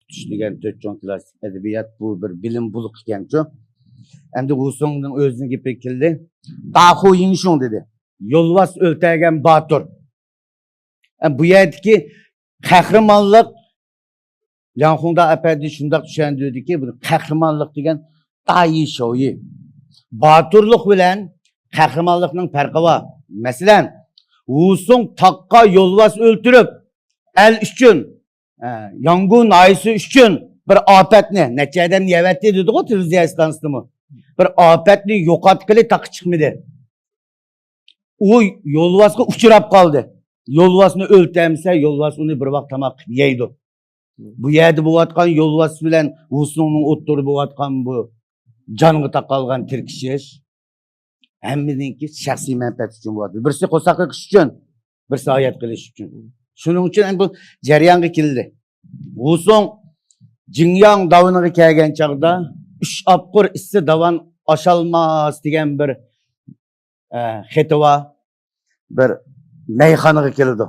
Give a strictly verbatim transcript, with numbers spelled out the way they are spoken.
تۇتۇش دېگەن تۆت چوڭ كىلاسسىك ئەدەبىيات، بۇ بىر بىلىم بۇلىقى ئىكەنچۇ. ئەمدى ۋۇسۇڭنىڭ ئۆزىنىڭ گېپىگە كەلدى. داخۇ يىڭشۇڭ دېدى. يولۋاس ئۆلتۈرگەن باتۇر. ئە، بۇ يەردىكى قەھرىمانلىق، لياڭخۇڭدا ئەپەندى شۇنداق چۈشەندۈردىكى، بۇ قەھرىمانلىق دېگەن دايى شويى. باتۇرلۇق بىلەن قەھرىمانلىقنىڭ پەرقى بار. مەسىلەن، ۋۇسۇڭ تاغقا يولۋاس ئۆلتۈرۈپ، ئەل ئۈچۈن، ئە، ياڭگۇ ناھىيەسى ئۈچۈن بىر ئاپەتنى، نەچچە ئادەمنى يەۋەتتى دېدىغۇ تېلېۋىزىيە ئىستانسىسىدىمۇ. بىر ئاپەتنى يوقاتقىلى تاغقا چىقمىدى. ئۇ يولۋاسقا ئۇچراپ قالدى. يولۋاسنى ئۆلتۈرمىسە، يولۋاس ئۇنى بىر ۋاق تاماق قىلىپ يەيدۇ. بۇ يەردە بولۇۋاتقان يولۋاس بىلەن ۋۇسۇڭنىڭ ئوتتۇرىدا بولۇۋاتقان بۇ جانغا تاقالغان تىركىشىش ھەممىنىڭكى شەخسىي مەنپەئەت ئۈچۈن بولۇۋاتىدۇ. بىرسى قورساق قېقىش ئۈچۈن، بىرسى ھايات قېلىش ئۈچۈن. شۇنىڭ ئۈچۈن ئەمدى بۇ جەريانغا كېلدى. ۋۇسۇڭ جىڭياڭ داۋىنىغا كەلگەن چاغدا، ئۈچ ئاپقۇر ئىسسى داۋان ئاشالماس دېگەن بىر، ئە، خېتى بار. بىر مەيخانىغا كېلىدۇ.